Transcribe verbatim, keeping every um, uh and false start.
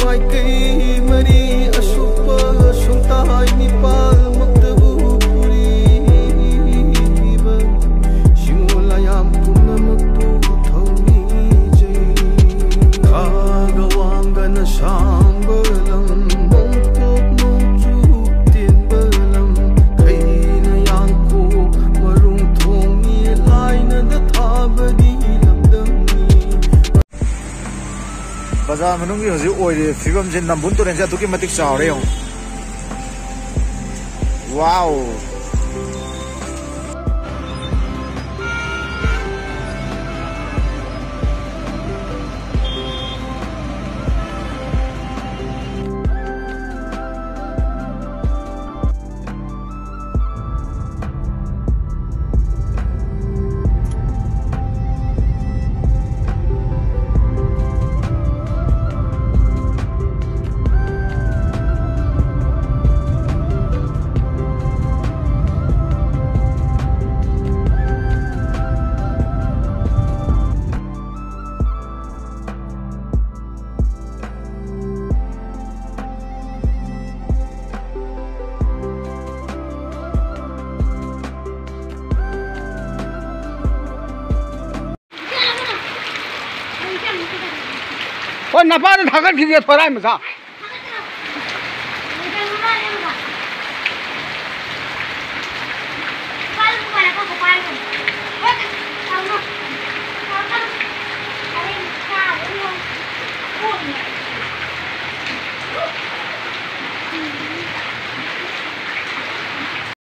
ꯃꯥꯏꯀꯩ ꯃꯔꯤ ꯑꯁꯨꯞꯄ ꯁꯨꯡꯇꯥꯏ ꯅꯤꯄꯥꯜꯃꯛꯇꯕꯨ ꯄꯨꯔꯤꯕ ꯁꯤꯡꯉꯣ ꯂꯥꯌꯥꯝ ꯄꯨꯝꯅꯃꯛꯄꯨ ꯊꯧꯅꯤꯖꯩ꯫ ꯈꯥꯒ ꯋꯥꯡꯒꯅ ꯁꯥꯡꯕ ꯂꯝ, ꯅꯣꯡꯄꯣꯛ ꯅꯣꯡꯆꯨꯞ ꯇꯦꯟꯕ ꯂꯝ, ꯈꯩꯅ ꯌꯥꯡꯀꯣꯛ ꯃꯔꯨꯡ ꯊꯣꯡꯉꯤ, ꯂꯥꯏꯅꯗ ꯊꯥꯕꯗꯤ ꯂꯝꯗꯝꯅꯤ꯫ ꯕꯖꯥꯔ ꯃꯅꯨꯡꯒꯤ ꯍꯧꯖꯤꯛ ꯑꯣꯏꯔꯤꯕ ꯐꯤꯕꯝꯁꯦ, ꯅꯝꯕꯨꯜ ꯇꯨꯔꯦꯜꯁꯦ ꯑꯗꯨꯛꯀꯤ ꯃꯇꯤꯛ ꯆꯥꯎꯔꯦ ꯌꯦꯡꯉꯨ꯫ ꯋꯥꯎ! ꯍꯣꯏ, ꯅꯄꯥꯗ ꯊꯥꯒꯠꯈꯤꯒꯦ, ꯊꯣꯔꯥꯏ ꯃꯆꯥ꯫